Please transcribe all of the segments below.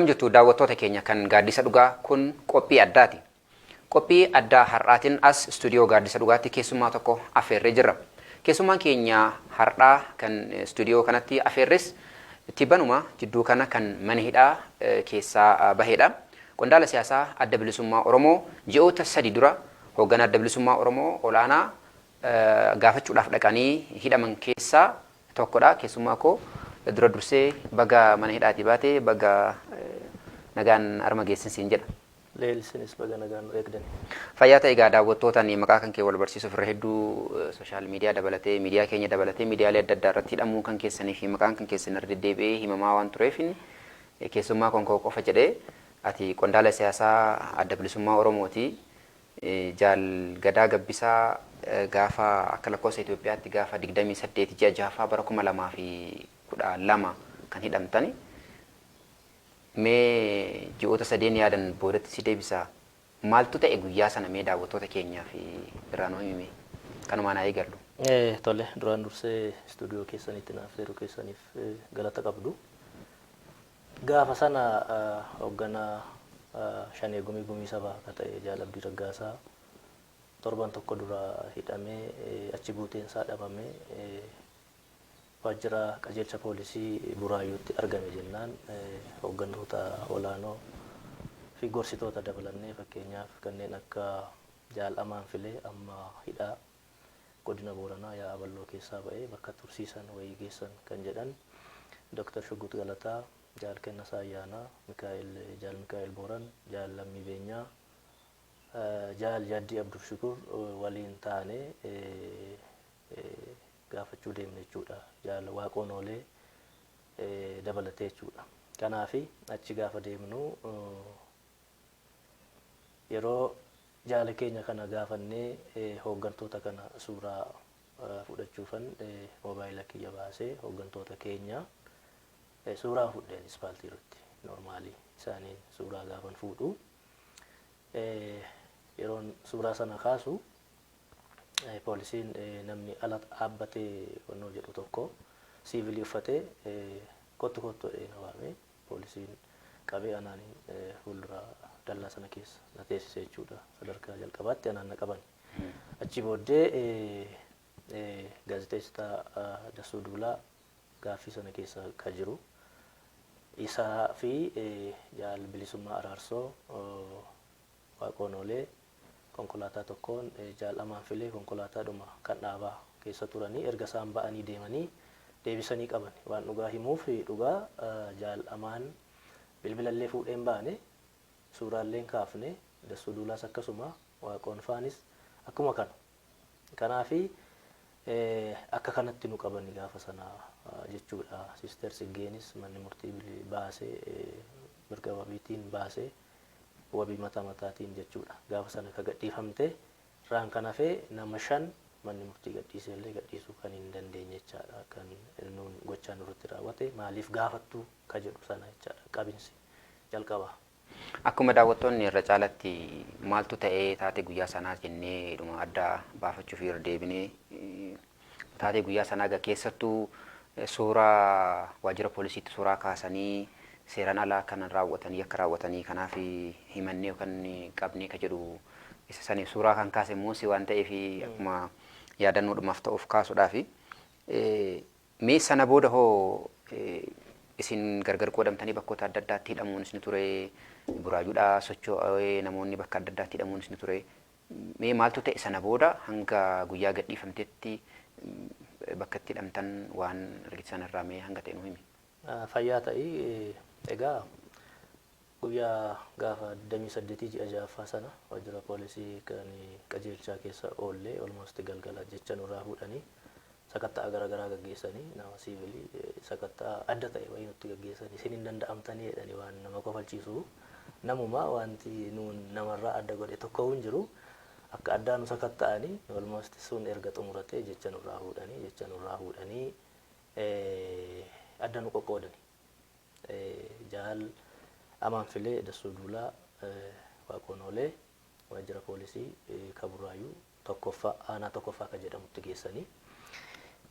Akkam jirtu daawwattoota keenya kan Gaaddisa Dhugaa? Kun qophii addaati. Qophii addaa har'aatiin as istuudiyoo Gaaddisa Dhugaatti keessummaa tokko affeerree jirra. Keessummaan keenya har'aa kan istuudiyoo kanatti affeerres tibbanuma jidduu kana kan mana hidhaa keessaa baheedha. Qondaala siyaasaa Adda Bilisummaa Oromoo ji'oota 3 dura hoogganaa Adda Bilisummaa Oromoo olaanaa gaafachuudhaaf dhaqanii hidhaman keessaa tokkodha. Keessummaa koo dura dursee baga mana hidhaatii baate, baga nagaan arma geessin siin jedha. Leel, isinis baga nagaan nu eegdani. Fayyaa ta'i. Egaa daawwattootaan maqaa kan kee wal barsiisuuf irra hedduu social media dabalatee, miidiyaa keenya dabalatee, miidiyaalee adda addaa irratti hidhamuu kan keessanii fi maqaan kan keessan irra deddeebi'ee himamaa waan tureef, keessummaa kan koo qofa jedhee, ati qondaala siyaasaa Adda Bilisummaa Oromooti. Jaal Gadaa Gabbisaa gaafa akka lakkoofsa Itoophiyaatti gaafa 28 ji'a 6ffaa bara 2012 kan hidhamtani. Mee ji'oota sadeen yaadan boodatti si deebisa. Maaltu ta'e guyyaa sana? Mee daawwattoota keenyaaf irraa nuu himi mee. Kanumaan haa eegallu. Tole, duraan dursee istuudiyoo keessanitti na affeeruu keessaniif galata qabdu. Gaafa sana hoogganaa Shanee Gumii Gumii Sabaa akka ta'e Jaal Abdii Raggaasaa torban tokko dura hidhamee, achi buuteen isaa dhabamee waajjira qajeelcha poolisii Buraayyuutti argame jennaan, hooggantoota olaanoo fi gorsitoota dabalannee, fakkeenyaaf kanneen akka Jaal Amaan Filee, amma hidhaa godina Booranaa Yaa'a Balloo keessaa ba'ee bakka tursiisan wayii geessan kan jedhan, Dr. Shuggut Galataa, Jaal Kennasaa Ayyaanaa, Mikaa'el Jaal Mikaa'el Booran, Jaal Lammii Beenyaa, Jaal Yaaddii Abdulshukur waliin taane gaafachuu deemne jechuudha. Jaal Waaqoo Noolee dabalatee jechuudha. Kanaafi achi gaafa deemnu, yeroo jaala keenya kana gaafannee, hooggantoota kana suuraa fudhachuufan moobaayila kiyya baasee hooggantoota keenya suuraa fudheen, ispaaltii irratti normally isaaniin suuraa gaafan fuudhu, yeroon suuraa sana kaasu, poolisiin namni ala dhaabbatee wannoo jedhu tokko siivilii uffatee "Kottu, kottu" jedhee na waame. Poolisiin qabee anaan fuuldura dallaa sana keessa na teessise jechuudha. Sadarkaa jalqabaatti anaan na qaban. Achi booddee gaazexeessitaa Dassuu Duulaa gaaffii sana keessa ka jiru isaa fi Jaal Bilisummaa Araarsoo, Waaqoon Oolee konkolaataa tokkoon, Jaal Amaan Filee konkolaataadhuma kan dhaabaa keessa turanii, erga isaan ba'anii deemanii deebisanii qaban. Waan dhugaa himuuf, dhugaa Jaal Amaan bilbilallee fuudhee hin baane, suuraallee hin kaafne, Dassuu Duulaas akkasuma, Waaqoon faanis akkuma kana. Kanaafi akka kanatti nu qabani gaafa sana jechuudha. Sister Tsiggeenis manni murtii baasee, mirga wabiitiin baasee, wabii mataa mataatiin jechuudha. Gaafa sana ka gadhiifamte irraan kan hafee nama shan manni murtii gadhiisee illee gadhiisuu kan hin dandeenye jechaadha. Kan nuun gochaa nurratti raawwate maaliif gaafattu ka jedhu sana jechaadha qabinsi jalqaba. Akkuma daawwattoonni irra caalatti maaltu ta'ee taatee guyyaa sanaa jennee dhuma adda baafachuuf irra deebinee taatee guyyaa sanaa egaa keessattuu suuraa waajjira poolisiitti suuraa kaasanii seeraan alaa kan raawwatanii, yakka raawwatanii, kanaaf himannee yookaan qabnee ka jedhu isa saniif suuraa kan kaase immoo si waan ta'eef, akkuma yaadannoodhumaaf ta'uuf kaasuudhaafi. Mee sana booda hoo isin gargar qoodamtanii bakkoota adda addaatti hidhamuunis ni ture, Buraayyuudhaa socho'ee namoonni bakka adda addaatti hidhamuunis ni ture. Mee maaltu ta'e sana booda hanga guyyaa gadhiifamtetti bakka itti hidhamtan, waan argite sanarraa mee hanga ta'e nu himi? Fayyaa ta'i. Egaa guyyaa gaafa 28 ji'a 6ffaa sana waajjira poolisii kan qajeelchaa keessa oollee, almost galgala jecha nurraa fuudhanii sakatta'a garaagaraa gaggeessanii, nama siivilii sakatta'a adda ta'e wayii nutti gaggeessanii, "Isin hin danda'amtanii" jedhanii. Waan nama kofalchiisu, namuma wanti nuun namarraa adda godhe tokko hin jiru. Akka addaa nu sakatta'anii, almost sun erga xumuratee jecha nurraa fuudhanii adda nu qoqqoodani. Jaal Amaan Filee, Dassuu Duulaa, Waaqoon Oolee waajjira poolisii Kaburaayyuu tokkoffaa, aanaa tokkoffaa kan jedhamutti geessanii.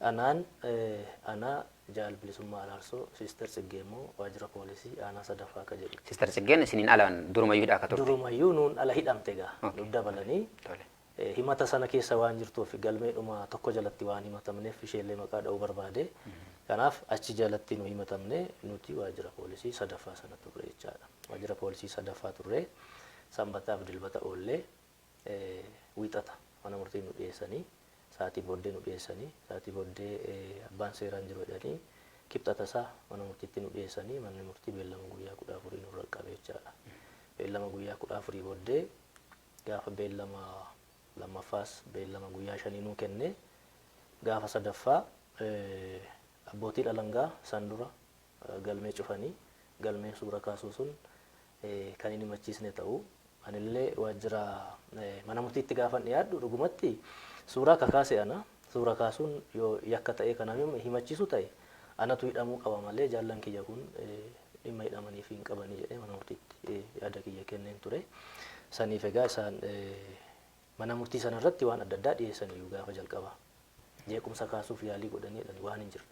Anaan anaa Jaal Bilisummaa Araarsoo, Sister Tsiggee immoo waajjira poolisii aanaa sadaffaa akka jedhu. Sister Tsiggeen isiniin alaan durumayyuu hidhaa akka turte. Durumayyuu nuun ala hidhamte egaa nu dabalanii himata sana keessa waan jirtuuf galmeedhuma tokko jalatti waan himatamneef isheellee maqaa dha'uu barbaade. Kanaaf achi jalatti nu himatamne, nuti waajjira poolisii sadaffaa sana turre jechaadha. Waajjira poolisii sadaffaa turre, sanbataaf dilbata oollee wiixata mana murtii nu dhiyeessanii, sa'aatii booddee nu dhiyeessanii, sa'aatii booddee abbaan seeraan jiru jedhanii kibxata isaa mana murtiitti nu dhiyeessanii, manni murtii beellama guyyaa 14 nurra qabe jechaadha. Beellama guyyaa 14 booddee gaafa beellama lammaffaas beellama guyyaa 5 nuu kenne. Gaafa sadaffaa abbootiin alangaa san dura galmee cufanii, galmeen suura kaasuu sun kan hin himachiisne ta'uu, anillee waajjira mana murtiitti gaafan dhiyaadhu dhugumatti suuraa kakaase ana, suura kaasuun yoo yakka ta'ee kan himachiisu ta'e anatu hidhamuu qaba malee jaallan kiyya kun dhimma hidhamaniif hin qabanii jedhee mana murtiitti yaada kiyya kenneen ture. Saniif egaa isaan mana murtii sana irratti waan adda addaa dhiyeessaniyyuu gaafa jalqabaa jeequmsa kaasuuf yaalii godhanii jedhani waan hin jirre.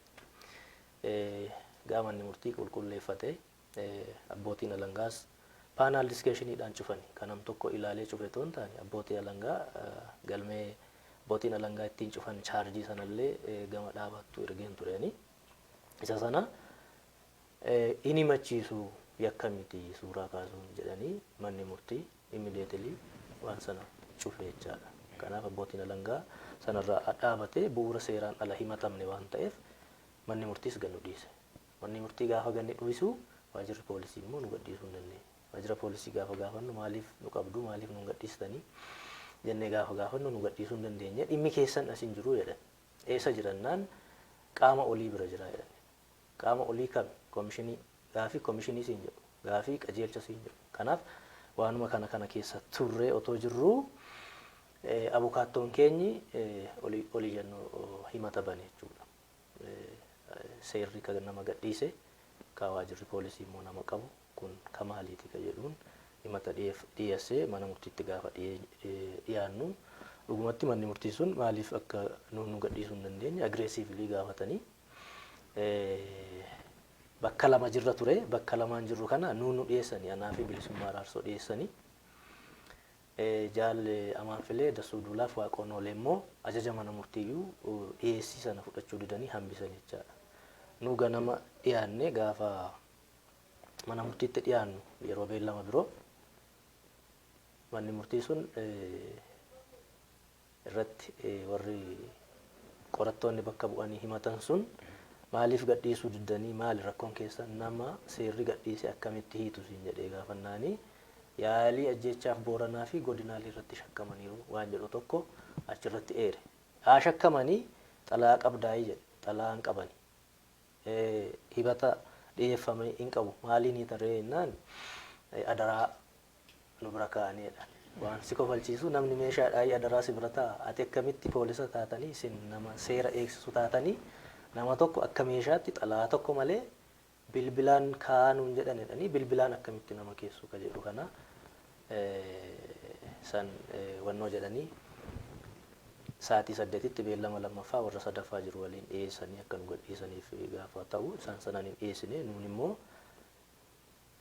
Gaafa manni murtii qulqulleeffate abbootiin alangaas panel discussioniidhaan cufani, kan nam tokko ilaalee cufe otoo hin taane, abbootii alangaa galmee abbootiin alangaa ittiin cufan chaarjii sanallee gama dhaabattu ergeen tureni. Isa sana hin himachiisu, yakka miti suuraa kaasuun jedhanii manni murtii immediately waan sana cufe jechaadha. Kanaaf abbootiin alangaa sanarraa dhaabatee bu'uura seeraan ala himatamne waan ta'eef manni murtiis gad nu dhiise. Manni murtii gaafa ganni dhiisu waajjirri poolisii immoo nu gadhiisuu hin dandeenye. Waajjira poolisii gaafa gaafannu, maaliif nu qabdu, maaliif nu gadhiistanii jennee gaafa gaafannu, nu gadhiisuu hin dandeenye. Dhimmi keessan as hin jiru jedhan. Eessa jirannaan qaama olii bira jira jedhan. Qaama olii kami? Komishinii. Gaafii komishinii siin jedhu. Gaafii qajeelcha siin jedhu. Kanaaf waanuma kana kana keessa turree otoo jirruu abukaattoon keenyi olii jennuu himata bane jechuudha. Seerri kan nama gadhiise ka waajjirri poolisii immoo nama qabu kun ka maaliiti ka jedhuun himata dhiyeessee mana murtiitti gaafa dhiyaannu, dhugumatti manni murtii sun maaliif akka nu gadhiisuu hin dandeenye aggressively gaafatanii, bakka lama jirra ture, bakka lamaan jirru kana nu dhiyeessanii, anaa fi Bilisummaa Araarsoo dhiyeessanii, Jaal Amaanfilee Dassuu Duulaaf Waaqoon Oolee immoo ajaja mana murtiiyyuu dhiyeessii sana fudhachuu didanii hambisan jechaadha. Nu ganama dhiyaanne, gaafa mana murtiitti dhiyaannu yeroo beellama biroo manni murtii sun irratti warri qorattoonni bakka bu'anii himatan sun maaliif gadhiisuu diddanii, maali rakkoon keessan, nama seerri gadhiise akkamitti hiitu siin jedhee gaafannaanii, yaalii ajjeechaaf Booranaa fi godinaalee irratti shakkamaniiru waan jedhu tokko achirratti eere. Haa shakkamanii, xalayaa qabdaayii jedhe, xalayaa hin qabani. Hibata dhiyeeffame hin qabu, maaliin hiitaree jennaan adaraa nu bira kaa'aniidha. Waan si kofalchiisu namni meeshaadhaa adaraa si bira taa'a. Ati akkamitti poolisa taatanii, isin nama seera eegsisu taatanii, nama tokko akka meeshaatti xalayaa tokko malee bilbilaan kaa'aa nuun jedhan jedhanii bilbilaan akkamitti nama keessu ka jedhu kana san wannoo jedhanii sa'aatii 8tti beellama lammaffaa warra sadaffaa jiru waliin dhiyeessanii akka nu gadhiisaniif gaafa ta'u isaan sanaan hin dhiyeessine. Nuun immoo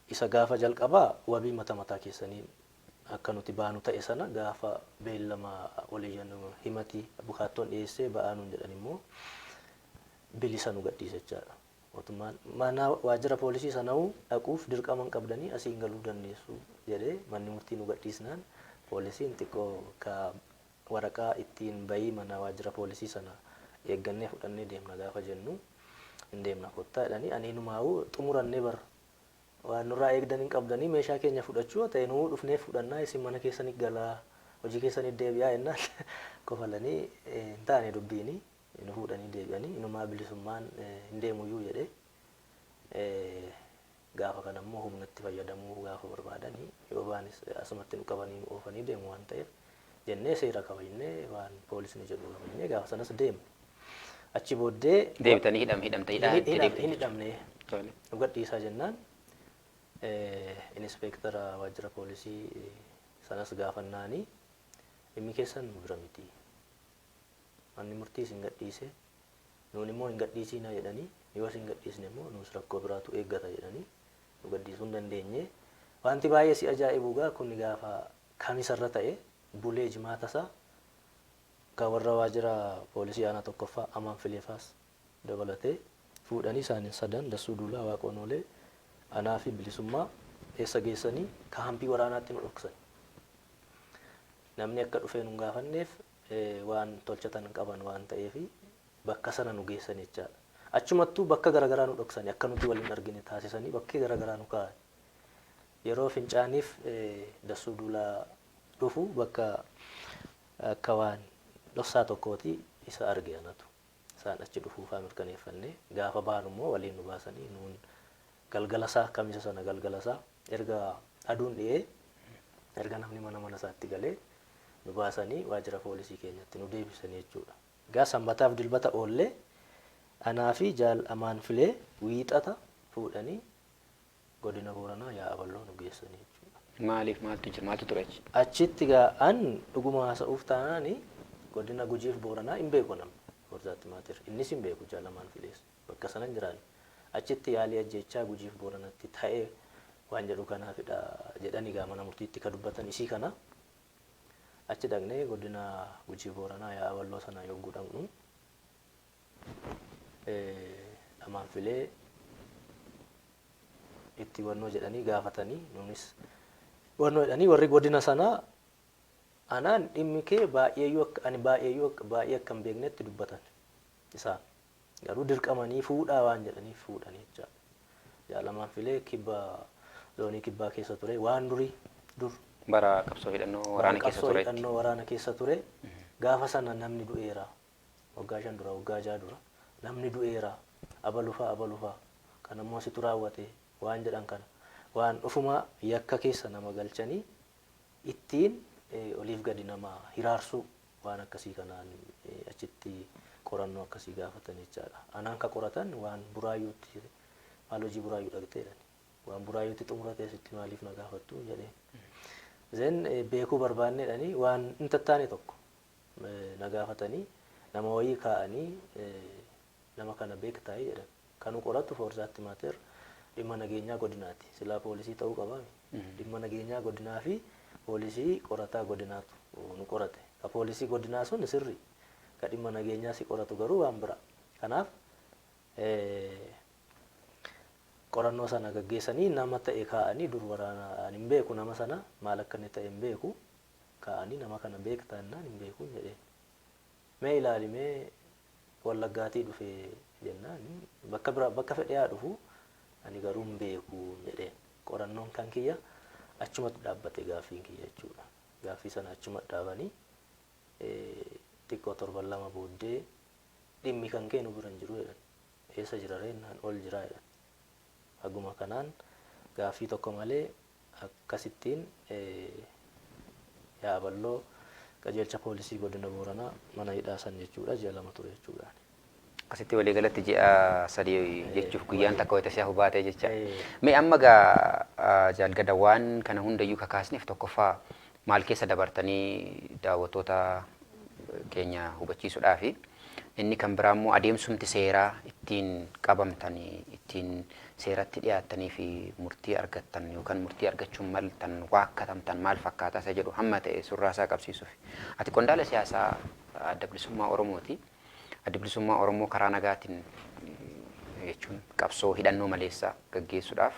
isa gaafa jalqabaa wabii mata mataa keessaniin akka nuti baanu ta'e sana gaafa beellama olii jennu himati abukaattoon dhiyeessee ba'aa nuun jedhan immoo bilisa nu gadhiise jechaadha. Mootummaan mana waajjira poolisii sana'uu dhaquuf dirqama hin qabdanii, asiin galuu dandeessu jedhee manni murtii nu gadhiisnaan, poolisiin xiqqoo ka waraqaa ittiin bayii mana waajjira poolisii sana eeggannee fudhannee deemna gaafa jennu, hin deemna kottaa jedhanii, ani inumaa'uu xumurannee bar, waan nurraa eegdan hin qabdanii, meeshaa keenya fudhachuu yoo ta'e nuu dhufnee fudhannaa, isin mana keessanii galaa, hojii keessanii deebi'aa jennaan kofalanii hin taane dubbiini nu fuudhanii deebi'anii, inumaa Bilisummaan hin deemuyyuu jedhee, gaafa kana immoo humnatti fayyadamuu gaafa barbaadanii yoo baanis asumatti nu qabanii nu oofanii deemu waan ta'eef jennee seera kabajnee, waan poolisni jedhu kabajnee gaafa sanas deemne. Achi booddee Deebitanii hidhamte hidhaa hin hidhamne. Nu gadhiisaa jennaan inispeektara waajjira poolisii sanas gaafannaanii, dhimmi keessan nu bira miti. Manni murtii isin gadhiise. Nuun immoo hin gadhiisinaa jedhanii, yoo isin gadhiisne immoo nuus rakkoo biraatu eeggata jedhanii nu gadhiisuu hin dandeenye. Wanti baay'ee si ajaa'ibu gaa kun gaafa kamisarra ta'e bulee jimaata isaa kan warra waajjira poolisii aanaa tokkoffaa Amaan Fileefaas dabalatee fuudhanii isaaniin sadan Dassuu Duulaa, Waaqoon Oolee, anaa fi Bilisummaa eessa geessanii kaampii waraanaatti nu dhoksan. Namni akka dhufee nu hin gaafanneef waan tolchatan qaban waan ta'eef bakka sana nu geessan jechaadha. Achumattuu bakka garaagaraa nu dhoksani akka nuti wal hin argine taasisanii bakkee garaagaraa nu kaa'an. Yeroo fincaaniif Dassuu Duulaa dhufu bakka akka waan dhoksaa tokkooti isa arge anatu. Isaan achi dhufuufaa mirkaneeffannee gaafa baanu immoo waliin nu baasanii nuun galgala isaa kamisa sana galgala isaa erga aduun dhi'ee erga namni mana mana isaatti galee nu baasanii waajjira poolisii keenyatti nu deebisanii jechuudha. Egaa sanbataaf dilbata oollee anaa fi jaal Amaan Filee wiixata fuudhanii godina Booranaa Yaa'a Balloo nu geessanii jechuudha. Maaliif maaltu jira maaltu ture achi? Achitti egaa an dhuguma haasa'uuf taanaan godina Gujiif Booranaa hin beeku namni Forzaatti Maatir innis hin beeku jaal Amaan Filees bakka sana hin jiraanne. Achitti yaalii ajjeechaa Gujiif Booranatti ta'e waan jedhu kanaafidha jedhanii egaa mana murtiitti ka dubbatan isii kana. Achi dhaqnee godina Gujii Booranaa Yaa'a Balloo sana yogguu dhaqnu Amaan Filee itti wannoo jedhanii gaafatanii nuunis wannoo jedhanii warri godina sanaa anaan dhimmi kee baay'eeyyuu akka ani baay'eeyyuu akka baay'ee akka hin beeknetti dubbatan isaan garuu dirqamanii fuudhaa waan jedhaniif fuudhanii jechaadha. Jaal Amaan Filee kibba zoonii kibbaa keessa ture waan durii dur Bara qabsoo hidhannoo waraana keessa qabsoo turetti. hidhannoo waraana keessa ture gaafa sana namni du'eera waggaa 5 dura waggaa 6 dura namni du'eera abalufaa abalufaa kan ammoo situ raawwate waan jedhan kana waan dhufuma yakka keessa nama galchanii ittiin oliif gadi nama hiraarsuu waan akkasii kanaan achitti qorannoo akkasii gaafatan jechaadha. Anaan ka qoratan waan buraayyuutti maal hojii buraayyuu dhaqxee jedhani. Waan buraayyuutti xumuratee asitti maaliif na gaafattu jedheen. Then beekuu barbaanne jedhanii waan hin tattaane tokko na gaafatanii nama wayii kaa'anii nama kana beektaa jedhan. Kan nu qoratu Forzaatti Maater dhimma nageenyaa godinaati. Silaa poolisii ta'uu qabaa. Dhimma nageenyaa godinaa fi poolisii qorataa godinaatu nu qorate. Ka poolisii godinaa sun sirri. Ka dhimma nageenyaa si qoratu garuu waan bira. Kanaaf qorannoo sana gaggeessanii nama ta'e kaa'anii dur waraana ani hin beeku nama sana maal akka inni ta'e hin beeku kaa'anii nama kana beektaa jennaan hin beeku jedheen. Mee ilaali mee Wallaggaatii dhufe jennaan bakka bira bakka fedhe haa dhufu ani garuu hin beeku jedheen. Qorannoon kan kiyya achumatti dhaabbate gaaffiin kiyya jechuudha. Gaaffii sana achuma dhaabanii xiqqoo torban lama booddee dhimmi kan kee nu bira hin jiru jedhan. Eessa jira ree jennaan ol jira jedhan. Haguma kanaan gaaffii tokko malee akkasittiin Yaa'a Balloo qajeelcha poolisii godina Booranaa mana hidhaa san jechuudha ji'a 2 ture jechuudha. Akkasitti waliigalatti ji'a 3 jechuuf guyyaan takka wayita si hafu baatee jecha. Mee amma gaa Jaal Gada waan kana hundayyuu kakaasneef tokkoffaa maal keessa dabartanii daawwattoota keenya hubachiisuudhaafi. Inni kan biraa immoo adeemsumti seeraa ittiin qabamtan, ittiin seeratti dhiyaattanii fi murtii argattan yookaan murtii argachuun maltan waakkatamtan maal fakkaata isa jedhu hamma ta'e surraa isaa qabsiisuuf. Ati qondaala siyaasaa Adda Bilisummaa Oromooti. Addi Bilisummaa Oromoo karaa nagaatiin jechuun qabsoo hidhannoo maleessa gaggeessuudhaaf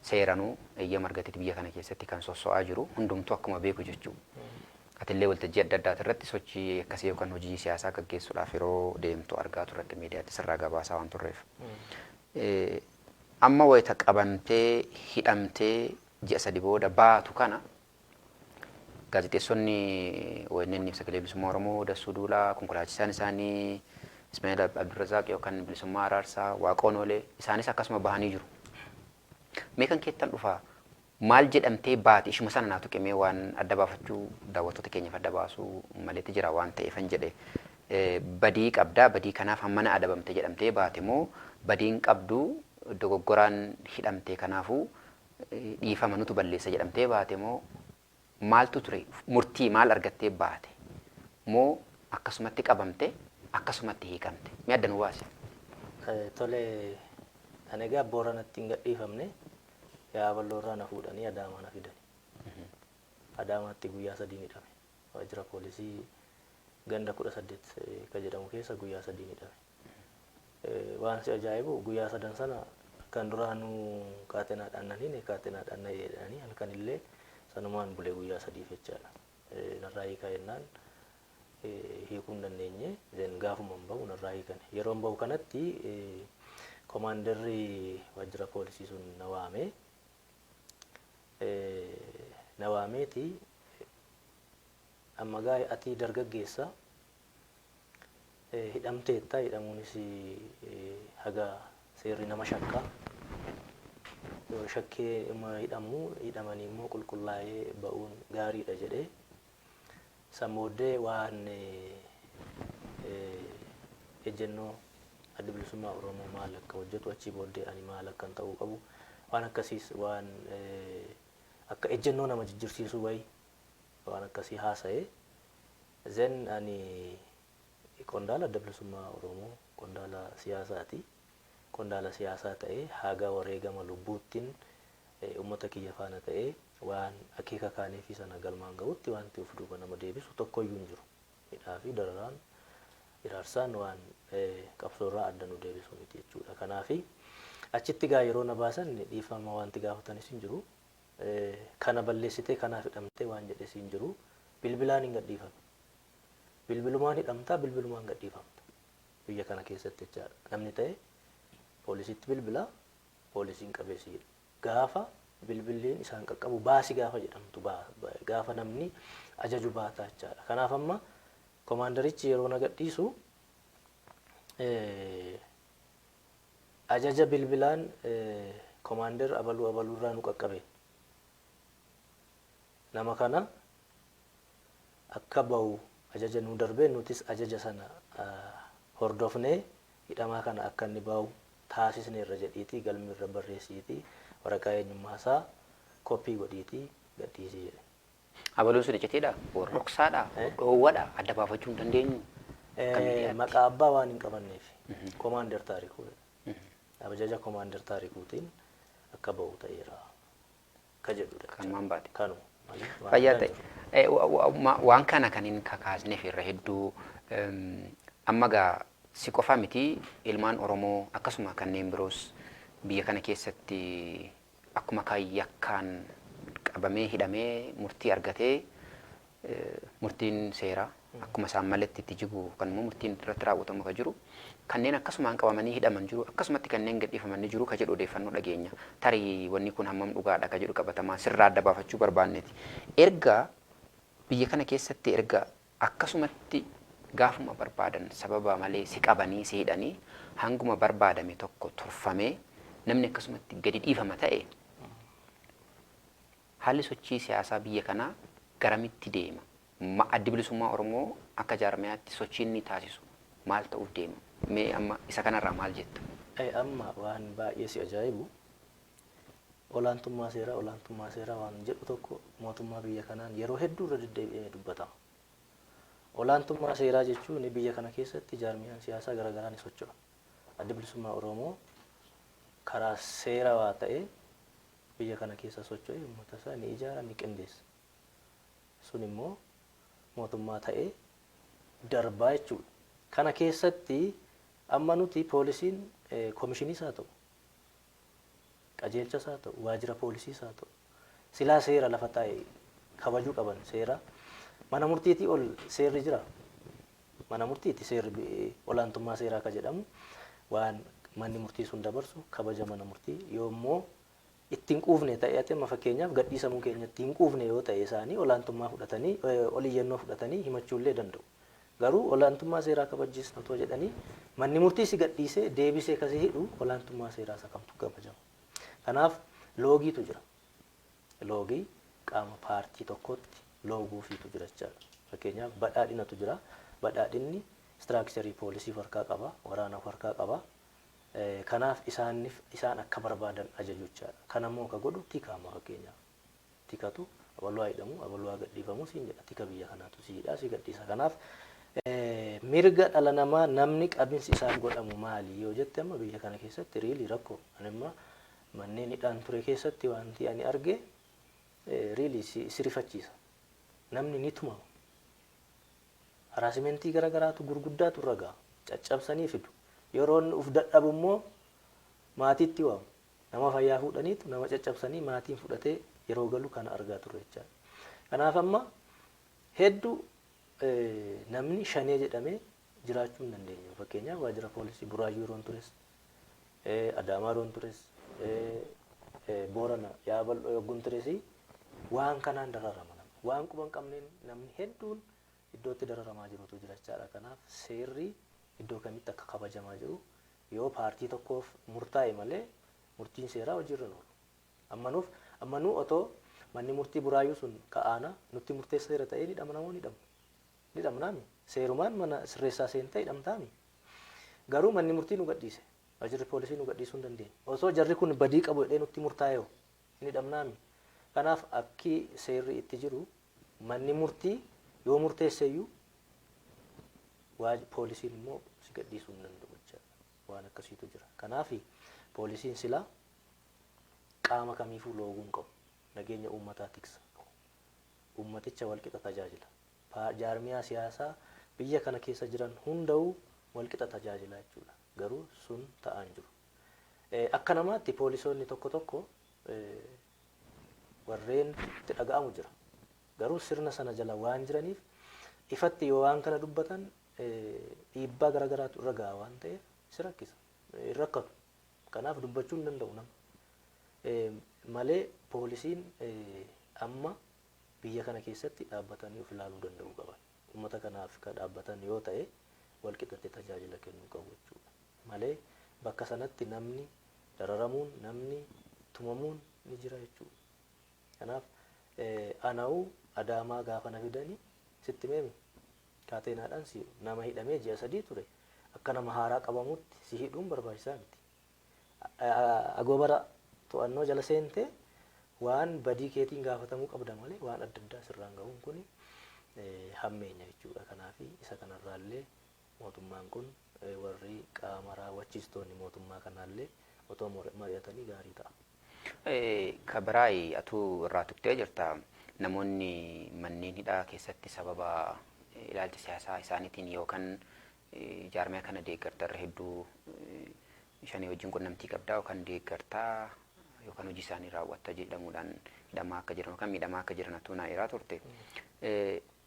seeranuu eeyyama argateeti biyya kana keessatti kan sosso'aa jiru hundumtuu akkuma beeku jechuu. Atillee waltajjii adda addaati irratti sochii akkasii yookaan hojii siyaasaa gaggeessuudhaaf yeroo deemtu argaa turre miidiyaatti sirraa gabaasaa waan turreef. Amma wayita qabamtee hidhamtee ji'a 3 booda baatu kana gaazexeessonni ONN fi Sagalee Bilisummaa Oromoo Dassuu Duulaa, konkolaachisaan isaanii Ismaa'eel Abdurrazaaq yookaan Bilisummaa Araarsaa, Waaqoon Oolee isaanis akkasuma bahanii jiru. Mee kan keettan dhufaa maal jedhamtee baate ishuma sana naa tuqi mee waan adda baafachuu daawwattoota keenyaaf adda baasuu maletti jira waan ta'eefan jedhe. Badii qabdaa badii kanaaf hammana adabamte jedhamtee baate moo badiin qabdu dogoggoraan hidhamte kanaafuu dhiifama nutu balleessa jedhamtee baate moo maaltu ture murtii maal argattee baate moo akkasumatti qabamte akkasumatti hiikamte? Mee adda nu baasi. Tole, ani egaa Booranatti hin gadhiifamne, Yaaballoo irraa na fuudhanii Adaamaa na fidani. Adaamaatti guyyaa 3 hidhame. Waajjira poolisii ganda 18 ka jedhamu keessa guyyaa 3 hidhame. Waan si ajaa'ibu guyyaa sadan sana kan duraanuu kaatenaadhaan nan hine, kaatenaadhaan na hidhanii halkan illee sanumaan bule guyyaa 3f jechaadha. Narraa hiikaa jennaan hiikuu hin dandeenye. Then gaafuma hin bahu narraa hiikan. Yeroo hin bahu kanatti komaandarri waajjira poolisii sun na waame. Na waameeti, amma gaa ati dargaggeessa, hidhamteetta, hidhamuunis haga seerri nama shakka. Yoo shakkee hidhamu, hidhamanii immoo qulqullaa'ee ba'uun gaariidha jedhee. San booddee waan ejjennoo Adda Bilisummaa Oromoo maal akka hojjetu, achii booddee ani maal akkan ta'uu qabu, waan akkasiis, waan akka ejjennoo nama jijjirsiisuu wayi waan akkasii haasa'e. Then ani qondaala Adda Bilisummaa Oromoo, qondaala siyaasaati. Qondaala siyaasaa ta'ee haga wareegama lubbuuttiin uummata kiyya faana ta'ee waan akeeka kaaneefii sana galmaan ga'utti wanti of duuba nama deebisu tokkoyyuu hin jiru. Hidhaa fi dararaan, iraarsaan waan qabsoorraa adda nu deebisu miti jechuudha. Kanaafi achitti gaa yeroo na baasan dhiifama wanti gaafatanis hin jiru. Kana balleessitee kanaaf hidhamtee waan jedhes hin jiru. Bilbilaan hin gadhiifame. Bilbilumaan hidhamtaa, bilbilumaan gadhiifamta. Biyya kana keessatti jechaadha. Namni ta'e poolisiitti bilbila, poolisiin qabeessi jedha. Gaafa bilbilliin isaan qaqqabu baasi gaafa jedhamtu, gaafa namni ajaju baataa jechaadha. Kanaaf amma komaandarichi yeroo na gadhiisu ajaja bilbilaan komaandar abaluu abaluurraa nu qaqqabe. Nama kana akka bahu ajaja nu darbee, nutis ajaja sana hordofnee hidhamaa kana akka inni bahu taasisneerra jedhiitii galmi irra barreessiitii waraqaa eenyummaa isaa koppii godhiitii gadhiisii jedhe. Abaluun sun iccitiidha? Dhoksaadha? Dhoowwadha? Adda baafachuu hin dandeenyu? Akka miidiyaatti. Maqaa abbaa waan hin qabanneef Komaandar Taarikuu jedha. Ajaja Komaandar Taarikuutiin akka bahu ta'eera ka jedhudha. Kanumaan baate. Kanuma malee waan Fayyaa addaa ta'e. hin jiru. Waan kana kan hin kakaasneef irra hedduu amma gaa si qofa miti, ilmaan Oromoo akkasuma kanneen biroos biyya kana keessatti akkuma kan yakkaan qabamee hidhamee murtii argatee, murtiin seeraa akkuma isaan maletti itti jigu kan immoo murtiin irratti raawwatamu ka jiru, kanneen akkasumaan qabamanii hidhaman jiru, akkasumatti kanneen gadhiifaman ni jiru ka jedhu odeeffannoo dhageenya. Tarii wanni kun hammam dhugaadha ka jedhu qabatamaa sirraa adda baafachuu barbaanneeti. Erga biyya kana keessatti erga akkasumatti gaafuma barbaadan sababa malee si qabanii si hidhanii hanguma barbaadame tokko turfamee namni akkasumatti gadi dhiifama ta'e, haalli sochii siyaasaa biyya kanaa garamitti deema? Addi Bilisummaa Oromoo akka jaarmiyaatti sochii inni taasisu maal ta'uuf deema? Mee amma isa kanarraa maal jetta? Amma waan baay'ee si ajaa'ibu, olaantummaa seeraa, olaantummaa seeraa waan jedhu tokko mootummaa biyya kanaan yeroo hedduu irra deddeebi'amee dubbatama. Olaantummaa seeraa jechuun biyya kana keessatti jaarmiyaan siyaasaa garaagaraa ni socho'a. Addi Bilisummaa Oromoo karaa seerawaa ta'ee biyya kana keessa socho'ee uummata isaa ni ijaara, ni qindeessa. Sun immoo mootummaa ta'ee darbaa jechuudha. Kana keessatti amma nuti poolisiin koomishiniis haa ta'u, qajeelchas haa ta'u, waajjira poolisiis haa ta'u, silaa seera lafa taa'e kabajuu qaban. Seera mana murtiitii ol seerri jira. Mana murtiiti seerri olaantummaa seeraa ka jedhamu waan manni murtii sun dabarsu kabaja mana murtii. Yoommoo ittiin quufne ta'e, ati amma fakkeenyaaf gadhiisamuu keenya ittiin quufne yoo ta'e, isaanii olaantummaa fudhatanii ol iyyannoo fudhatanii himachuullee danda'u. Garuu olaantummaa seeraa kabachiisna otoo jedhanii manni murtii si gadhiisee deebisee kasii hidhu, olaantummaa seeraa isa kamtu kabajama? Kanaaf loogiitu jira. Loogii qaama paartii tokkotti looguufiitu jira jechaadha. Fakkeenyaaf Badhaadhinatu jira. Badhaadhinni structure poolisii harkaa qaba, waraana harkaa qaba. Kanaaf isaaniif isaan akka barbaadan ajaju jechaadha. Kanammoo ka godhu tika amma fakkeenyaaf. Tikatu abaluu haa hidhamu, abaluu haa gadhiifamu siin jedha. Tika biyya kanaatu si hidhaa, si gadhiisa. Kanaaf Mirga dhala namaa namni qabinsi isaaf godhamu maali yoo jette, amma biyya kana keessatti really rakkoo. Ani amma manneen hidhaan ture keessatti wanti ani arge really si rifachiisa. Namni ni tumama. Harassmentii garaagaraatu gurguddaatu irra ga'a. Caccabsanii fidu. Yeroo inni uf dadhabu immoo maatiitti waamu. Nama fayyaa fuudhaniitu nama caccabsanii maatiin fudhatee yeroo galu kana argaa turre jechaadha. Kanaaf amma hedduu namni shanee jedhamee jiraachuu hin dandeenyu. Fakkeenyaaf, waajjira poolisii Buraayyuu yeroon tures, Adaamaa yeroon tures, Boorana yaa bal'oo yogguun tures, waan kanaan dararama namni. Waan quba hin qabneen namni hedduun iddootti dararamaa jirutu jira jechaadha. Kanaaf seerri iddoo kamitti akka kabajamaa jiru yoo paartii tokkoof murtaa'e malee murtiin seeraa hojiirra hin oolu. Ammanuuf ammanuu otoo manni murtii Buraayyuu sun ka'aana nutti murteesseera ta'ee, ni hidhamna moo ni hidhamna? Ni hidhamnaami. Seerumaan mana sirreessaa seentee hidhamtaami. Garuu manni murtii nu gadhiise. Waajjirri poolisii nu gadhiisuu hin dandeenye. Osoo jarri kun badii qabu jedhee nutti murtaa'e hoo, ni hidhamnaami. Kanaaf akki seerri itti jiru, manni murtii yoo murteesse iyyuu poolisiin immoo si gadhiisuu hin danda'u jechaadha. Waan akkasiitu jira. Kanaaf poolisiin silaa qaama kamiifuu looguu hin qabu. Nageenya uummataa tiksa. Uummaticha walqixa tajaajila. Jaarmiyaa siyaasaa biyya kana keessa jiran hunda'uu walqixa tajaajila jechuudha. Garuu sun ta'aa hin jiru. Akka namaatti poolisoonni tokko tokko warreen itti dhaga'amu jira. Garuu sirna sana jala waan jiraniif ifatti yoo waan kana dubbatan dhiibbaa garaagaraatu irra ga'a waan ta'eef si rakkisa. Hin rakkatu. Kanaaf dubbachuu hin danda'u nama. Malee poolisiin amma biyya kana keessatti dhaabbatanii of ilaaluu danda'uu qaban. Uummata kanaaf kan dhaabbatan yoo ta'e walqixatti tajaajila kennuu qabu jechuudha. Malee bakka sanatti namni dararamuun, namni tumamuun ni jira jechuudha. Kanaaf ana'u Adaamaa gaafa na fidanii, sitti meemi, kaateenaadhaan si nama hidhamee ji'a 3 ture akka nama haaraa qabamutti si hidhuun barbaachisaa miti. Agoobara to'annoo jala seentee waan badii keetiin gaafatamuu qabda malee waan adda addaa sirraan gahuun kun hammeenya jechuudha. Kanaaf isa kanarraallee mootummaan kun, warri qaama raawwachiistoonni mootummaa kanaallee otoo mari'atanii gaarii ta'a. Ka biraay atuu irraa tuqxee jirta. Namoonni manneen hidhaa keessatti sababa ilaalcha siyaasaa isaaniitiin yookaan jaarmiyaa kana deeggarta, irra hedduu shanii wajjin qunnamtii qabdaa yookaan deeggartaa yookaan hojii isaanii raawwatta jedhamuudhaan hidhamaa akka jiran yookaan miidhamaa akka jiran atuu naa eeraa turte.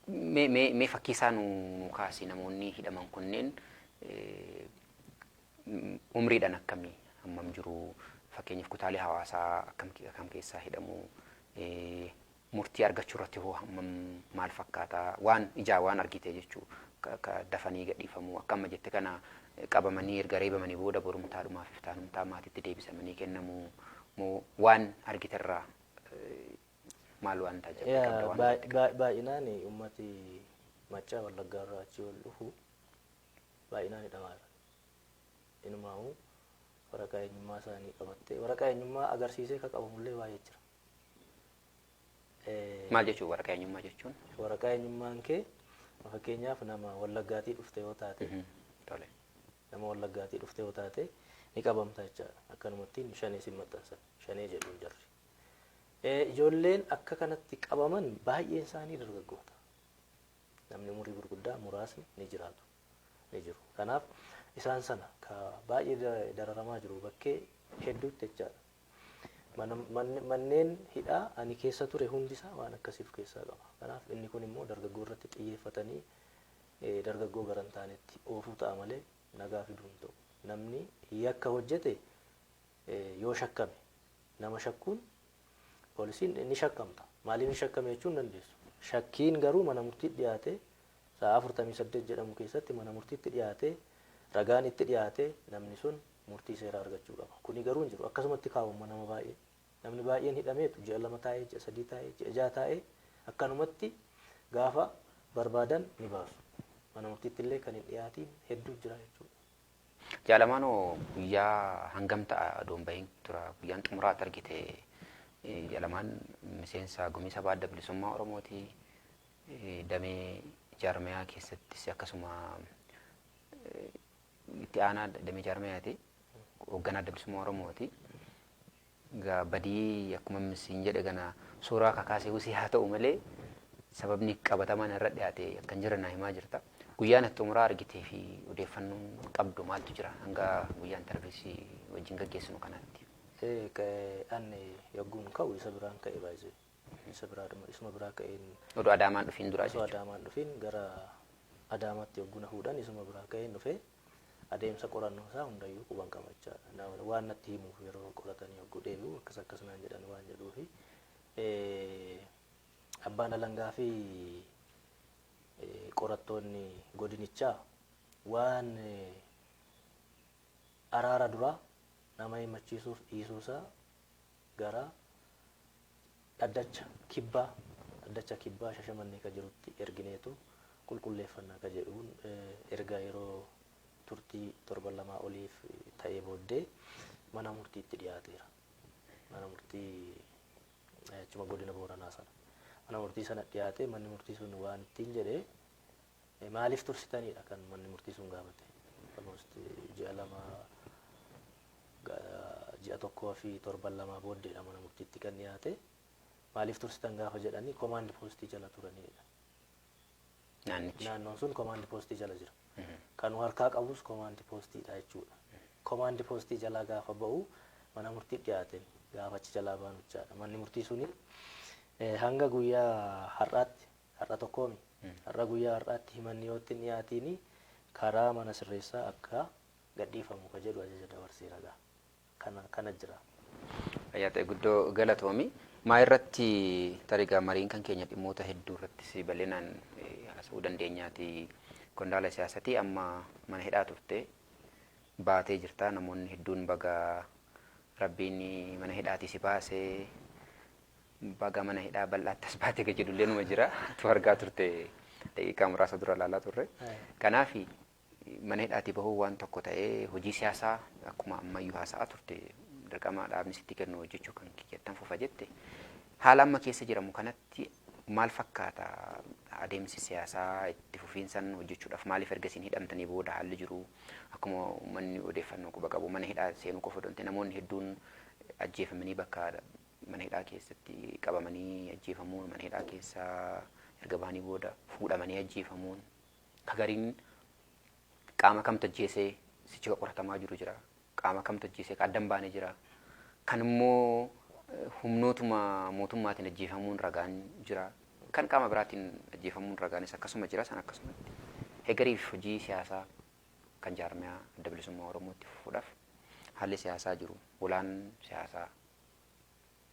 Mee fakkii isaa nu kaasi. Namoonni hidhaman kunneen umriidhaan akkamii, hammam jiru? Fakkeenyaaf, kutaalee hawaasaa akkam keessaa hidhamu? Murtii argachuu irratti hoo hammam, maal fakkaata? Waan ijaa waan argite jechuu, akka dafanii gadhiifamuu, akka amma jette kana qabamanii erga reebamanii booda borumtaadhumaaf iftaanumtaa maatiitti deebisamanii kennamu moo, waan argiterraa maal waan taajjabde qabda, waan hubatte qabda? Baay'inaan uummati Maccaa, Wallaggaa irraa achii ol dhufu baay'inaan hidhamaa jira. Inumaa'uu waraqaa eenyummaa isaanii qabattee, waraqaa eenyummaa agarsiisee kan qabamullee baay'ee jira. Maal jechuun waraqaa eenyummaa jechuun? Waraqaa eenyummaan kee, fakkeenyaaf, nama Wallaggaatii dhufte yoo taate, nama Wallaggaatii dhufte yoo taate ni qabamta jechaadha. Akkanumatti shanee sin maxxansan. Shanee jedhuun jarri. Ijoolleen akka kanatti qabaman baay'een isaanii dargaggoota. Namni umurii gurguddaa muraasni ni jiraatu. Ni jiru. Kanaaf isaan sana ka baay'ee dararamaa jiru bakkee hedduutti jechaadha. Manneen hidhaa ani keessa ture hundisaa waan akkasii of keessaa qaba. Kanaaf inni kun immoo dargaggoo irratti xiyyeeffatanii dargaggoo gara hin taanetti oofuu ta'a malee nagaa fiduu hin ta'u. Namni yakka hojjete yoo shakkame, nama shakkuun, poolisiin ni shakkamta. Maaliif hin shakkame jechuu hin dandeessu. Shakkiin garuu mana murtiitti dhiyaate, sa'a 48 jedhamu keessatti mana murtiitti dhiyaate, ragaan itti dhiyaate, namni sun murtii seeraa argachuu qaba. Kuni garuu hin jiru. Akkasumatti kaawwama nama baay'ee. Namni baay'een hidhameetu ji'a 2 taa'ee, ji'a 3 taa'ee, ji'a 6 taa'ee akkanumatti gaafa barbaadan ni baasu. Mana murtiitti illee kan hin dhiyaatiin hedduu jira jechuudha. Jaalamaanoo guyyaa hangam ta'a odoon bahin tura guyyaan xumuraatti argite? Jaalamaan miseensa Gumii Sabaa Adda Bilisummaa Oromooti. Damee Jaarmayaa keessattis akkasuma itti aanaa damee jaarmayaati. Hoogganaa Adda Bilisummaa Oromooti. Egaa badii akkuma siin jedhe kana suuraa kakaasee usii haa ta'u malee sababni qabatamaan irra dhiyaate akkan jira naa himaa jirta. Guyyaan itti xumuraa argitee fi odeeffannoon qabdu maaltu jira hanga guyyaa interview wajjin gaggeessinu kanaatti? Ani yogguun ka'u isa biraan ka'e baay'ee. Isa biraadhuma isuma biraa ka'een. Odoo Adaamaan dhufiin duraa Osoo Adaamaan dhufiin gara Adaamaatti yogguu na fuudhan isuma biraa ka'een dhufee adeemsa qorannoo isaa hundayyuu quban qaba jechaadha. Waan natti himuuf yeroo qoratanii yogguu deebi'u akkas akkas naan jedhan waan jedhuufi abbaan alangaa fi qorattoonni godinichaa waan araara duraa nama himachiisuuf dhiisuusaa gara dhaddacha kibbaa Shashamannee ka jirutti ergineetu qulqulleeffannaa ka jedhuun erga yeroo turtii torban 2 oliif ta'ee booddee mana murtiitti dhiyaateera. Mana murtii achuma godina Booranaa sana. Mana murtii sana dhiyaatee manni murtii sun waan ittiin jedhee, maaliif tursitanidha kan manni murtii sun gaafate. Almost ji'a 2, ji'a 1 fi torban 2 booddeedha mana murtiitti kan dhiyaate. Maaliif tursitan gaafa jedhanii command postii jala turanidha. Naannichi. Naannoon sun command postii jala jira. Kan harkaa qabus command postiidha jechuudha. Command postii jalaa gaafa ba'u mana murtii dhiyaateen gaafa achi jalaa baanu jechaadha. Manni murtii suni hanga guyyaa har'aatti, har'a tokkoomi. Har'a guyyaa har'aatti himanni yoo itti dhiyaatiin karaa mana sirreessaa akka gadhiifamu ka jedhu ajaja dabarseera gaa. Kana jira. Fayyaa ta'e, guddoo galatoomi. Maa irratti tarii mariin kan keenya dhimmoota hedduu irrattis bal'inaan haasa'uu dandeenyaati. Qondaala siyaasatii amma mana hidhaa turte baatee jirta. Namoonni hedduun baga Rabbiin mana hidhaatii si baasee, baga mana hidhaa bal'aatti as baatee ka jedhullee numa jira. Tu argaa turte, daqiiqaa muraasa dura ilaalaa turre. Kanaaf mana hidhaatii bahuu waan tokko ta'ee, hojii siyaasaa akkuma ammayyuu haasa'aa turte dirqama dhaabni sitti kennu hojjechuu kan kiyyattan fufa jette. Haala amma keessa jiramu kanatti maal fakkaata adeemsi siyaasaa itti fufiinsan hojjechuudhaaf? Maaliif erga isin hidhamtanii booda haalli jiru akkuma uummanni odeeffannoo quba qabu mana hidhaa seenuu qofa osoo hin ta'in namoonni hedduun ajjeefamanii, bakka mana hidhaa keessatti qabamanii ajjeefamuun, mana hidhaa keessaa erga bahanii booda fuudhamanii ajjeefamuun, ka gariin qaama kamtu ajjeesee sichi ka qoratamaa jiru jira. Qaama kamtu ajjeesee ka addan baane jira. Kan immoo humnootuma mootummaatiin ajjeefamuun ragaan jira. Kan qaama biraatiin ajjeefamuun ragaanis akkasuma jira san akkasumatti. Hegariif hojii siyaasaa kan jaarmiyaa Adda Bilisummaa Oromootti fufuudhaaf haalli siyaasaa jiru, ulaan siyaasaa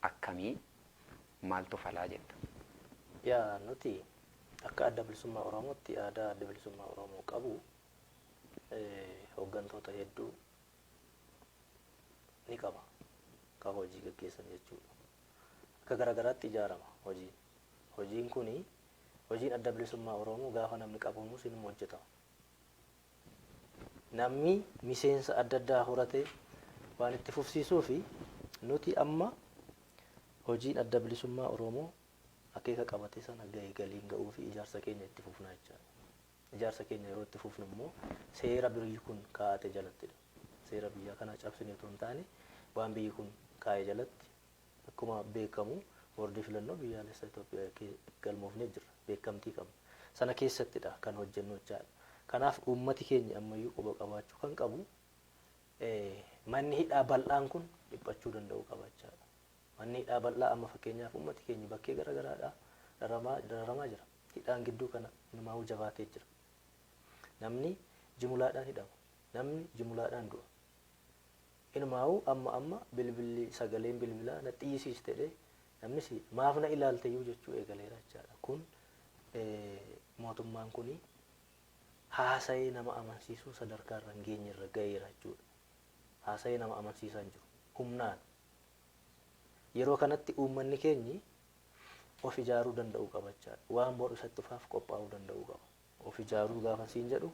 akkamii, maaltu falaa jetta? Yaa, nuti akka Adda Bilisummaa Oromootti aadaa Adda Bilisummaa Oromoo qabu hooggantoota hedduu ni qaba. Ka hojii gaggeessan jechuudha. Akka garaagaraatti ijaarama hojiin. Hojiin kuni, hojiin Adda Bilisummaa Oromoo gaafa namni qabamus inuma hojjetama. Namni miseensa adda addaa horatee waan itti fufsiisuu fi nuti amma hojiin Adda Bilisummaa Oromoo akeeka qabate sana gahee galiin ga'uu fi ijaarsa keenya itti fufnaa jechaadha. Ijaarsa keenya yeroo itti fufnu immoo seera biyyi kun kaa'ate jalattidha. Seera biyya kanaa cabsine otoo hin taane waan biyyi kun kaa'e jalatti. Akkuma beekamu boordii filannoo biyyaalessa Itoophiyaa galmoofnee jirra. Beekamtii qabna. Sana keessattidha kan hojjennu jechaadha. Kanaaf uummati keenya ammayyuu quba qabaachuu kan qabu manni hidhaa bal'aan kun dhiphachuu danda'u qaba jechaadha. Manni hidhaa bal'aa amma fakkeenyaaf uummati keenya bakkee garaagaraadhaa dararamaa jira. Hidhaan gidduu kana inumaa'uu jabaatee jira. Namni jimulaadhaan hidhama. Namni jimulaadhaan du'a. Inumaa'uu amma amma bilbilli, sagaleen bilbilaa na xiyyisiiste jedhee namni si maaf na ilaalte iyyuu jechuu eegaleera jechaadha. Kun mootummaan kuni haasa'ee nama amansiisuu sadarkaa irra hin geenye irra gaheera jechuudha. Haasa'ee nama amansiisaa hin jiru. Humnaan. Yeroo kanatti uummanni keenyi of ijaaruu danda'uu qaba jechaadha. Waan boru isatti dhufaaf qophaa'uu danda'uu qaba. Of ijaaruu gaafa siin jedhu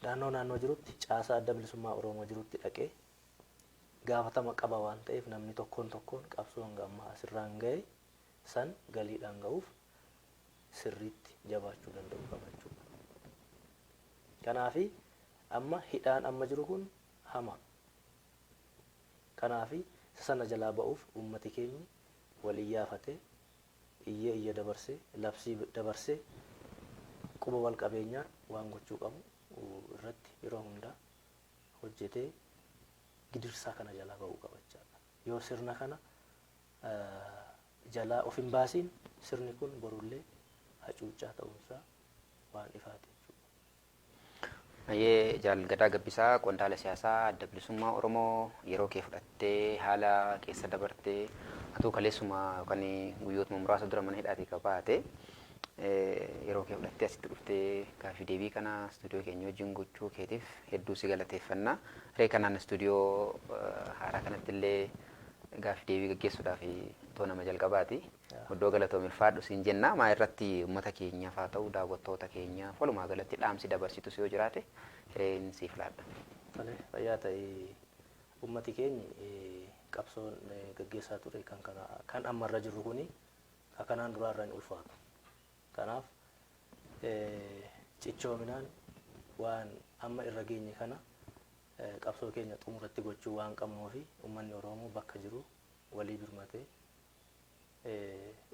naannoo naannoo jirutti caasaa Adda Bilisummaa Oromoo jirutti dhaqee gaafatama qaba waan ta'eef namni tokkoon tokkoon qabsoo hanga ammaa asirraan gahe san galiidhaan ga'uuf Sirriitti jabaachuu danda'u qaba jechuudha. Kanaafi amma hidhaan amma jiru kun hama. Kanaafi isa sana jalaa ba'uuf uummati keenyi wal iyyaafatee, iyyee iyya dabarsee, labsii dabarsee, quba wal qabeenyaan waan gochuu qabu irratti yeroo hundaa hojjetee gidirsaa kana jalaa ba'uu qaba jechaadha. Yoo sirna kana jalaa of hin baasiin, sirni kun borullee hacuuccaa ta'uunsaa waan ifaati jechuudha. Ayyee, Jaal Gadaa Gabbisaa, qondaala siyaasaa Adda Bilisummaa Oromoo, yeroo kee fudhattee haala keessa dabartee, atuu kaleessuma yookaan guyyootuma muraasa dura mana hidhaatii ka baate, yeroo kee fudhattee asitti dhuftee gaaffii deebii kana istuudiyoo keenya wajjin gochuu keetiif hedduu si galateeffanna. Ree kanaan istuudiyoo haaraa kanatti illee gaaffii deebii gaggeessuudhaaf too nama jalqabaati. Iddoo galatoomi, ulfaadhu siin jenna. Maa irratti uummata keenyaaf haa ta'u, daawwattoota keenyaaf, walumaa galatti dhaamsi dabarsitus yoo jiraate hireen siif laadha. Tole, fayyaa ta'e. Uummati keenyi, qabsoon gaggeessaa ture kan kana kan ammarra jirru kuni ka kanaan duraarra hin ulfaatu. Kanaaf cichoominaan waan amma irra geenye kana qabsoo keenya xumuratti gochuu waan qabnuu fi uummanni Oromoo bakka jiru walii birmatee,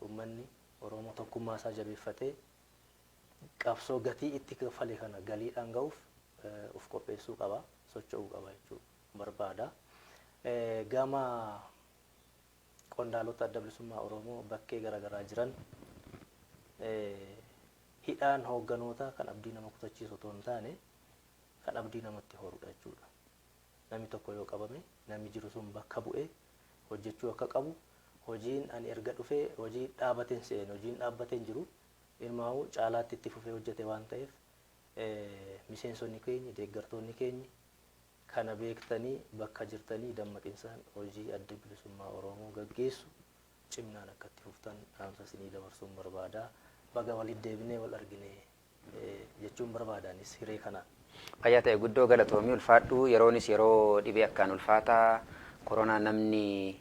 uummanni Oromoo tokkummaa isaa jabeeffatee qabsoo gatii itti kaffale kana galiidhaan ga'uuf of qopheessuu qaba, socho'uu qaba jechuu barbaada. Gama qondaalota Adda Bilisummaa Oromoo bakkee garaagaraa jiran, hidhaan hoogganoota kan abdii nama kutachiisu otoo hin taane kan abdii namatti horudha jechuudha. Namni tokko yoo qabame, namni jiru sun bakka bu'ee hojjechuu akka qabu, hojiin ani erga dhufee hojii dhaabateen se'een hojiin dhaabbateen jiru ilmaa'uu caalaatti itti fufee hojjete waan ta'eef, miseensonni keenya, deeggartoonni keenya kana beektanii bakka jirtanii dammaqinsaan hojii Adda Bilisummaa Oromoo gaggeessu cimnaan akka itti fuftan dhaamsa isinii dabarsuun barbaada. Baga walitti deebinee wal argine jechuun barbaadaanis hiree kanaan. Fayyaa ta'e, guddoo galatoomii, ulfaadhu. Yeroonis yeroo dhibee akkaan ulfaataa koronaa, namni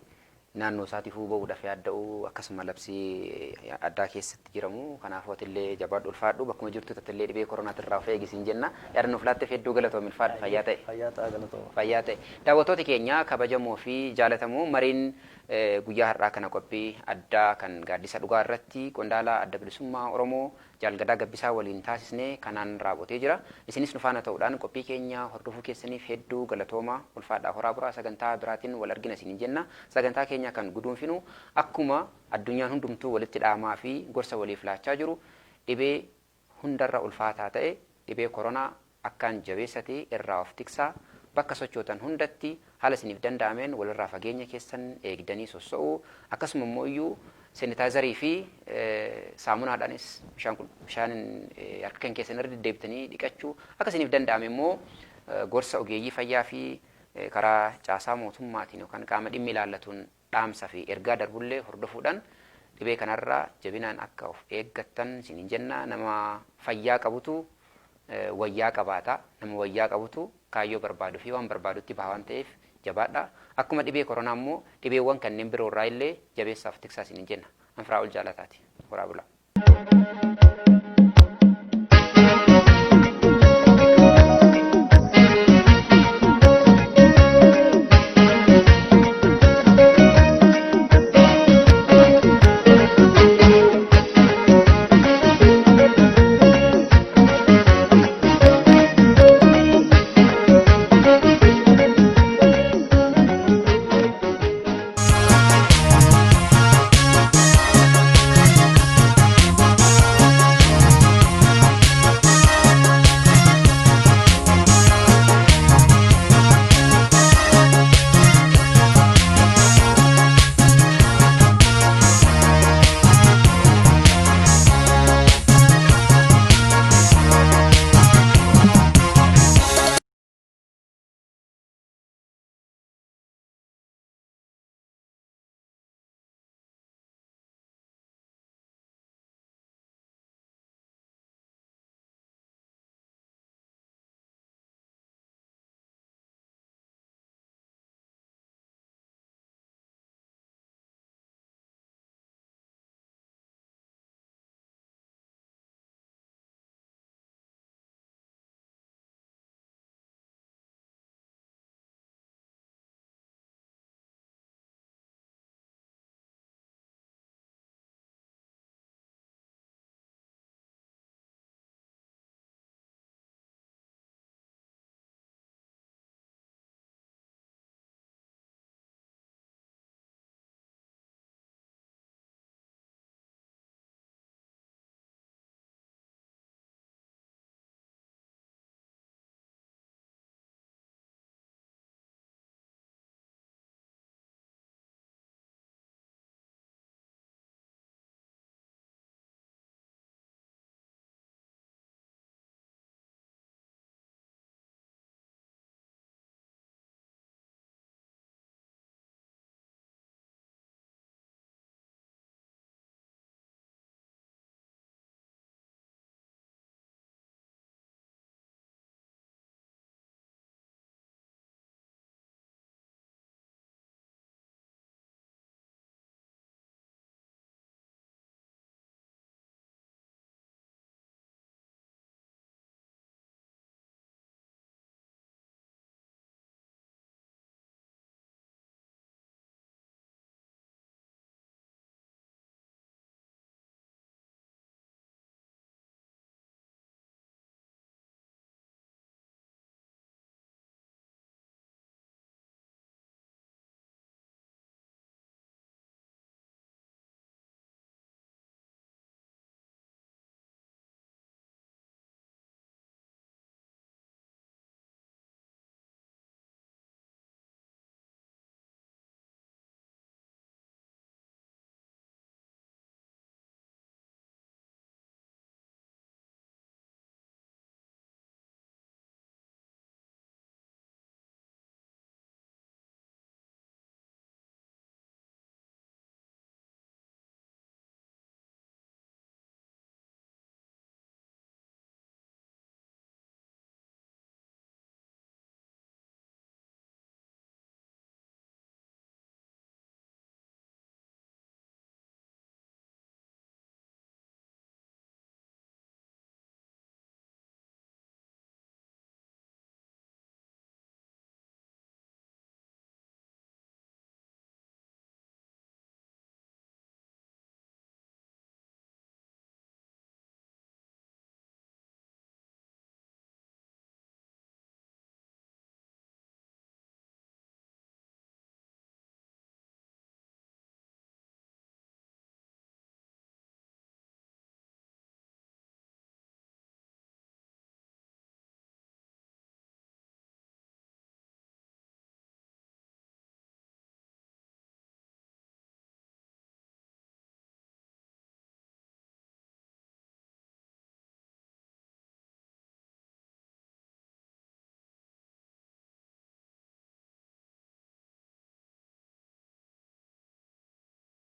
naannoo isaatiif ba'uudhaaf yaadda'u, akkasuma labsii addaa keessatti jiramu. Kanaafuu atillee jabaadhu, ulfaadhu, bakkuma jirtu tatillee dhibee koronaatirraa of eegi siin jenna. Yaada nuuf laatteef hedduu galatoomi, ulfaadhu, fayyaa ta'e. Fayyaa ta'a, galatooma. Fayyaa ta'e. Daawwattoota keenya kabajamoo fi jaalatamoo, mariin guyyaa har'aa kana qophii addaa kan Gaaddisa Dhugaa irratti qondaala Adda Bilisummaa Oromoo Jaal Gadaa Gabbisaa waliin taasisnee kanaan raawwatee jira. Isinis nu faana ta'uudhaan qophii keenya hordofuu keessaniif hedduu galatooma, ulfaadhaa, horaa buraa, sagantaa biraatiin wal argina isiniin jenna. Sagantaa keenya kan guduunfinu akkuma addunyaan hundumtuu walitti dhaamaa fi gorsa waliif laachaa jiru, dhibee hundarra ulfaataa ta'e dhibee koronaa akkaan jabeessatee irraa of tiksaa, bakka sochootan hundatti haala isiniif danda'ameen walirraa fageenya keessan eegdanii sosso'uu, akkasuma immoo iyyuu seenitaayizarii fi saamunaadhaanis bishaan bishaan harka kan keessan irra deddeebitanii dhiqachuu, akka isiniif danda'ame immoo gorsa ogeeyyii fayyaa fi karaa caasaa mootummaatiin yookaan qaama dhimmi ilaallatuun dhaamsa fi ergaa darbullee hordofuudhaan dhibee kanarraa jabinaan akka of eeggattan isiniin jenna. Nama fayyaa qabutu wayyaa qabaata. Nama wayyaa qabutu kaayyoo barbaaduu fi waan barbaadutti baha waan ta'eef jabaadha. Akkuma dhibee koronaa immoo dhibeewwan kanneen biroo irraa illee jabeessaaf tiksaa isiniin jenna. An Firaa'ol Jaalataati. Horaa bulaa.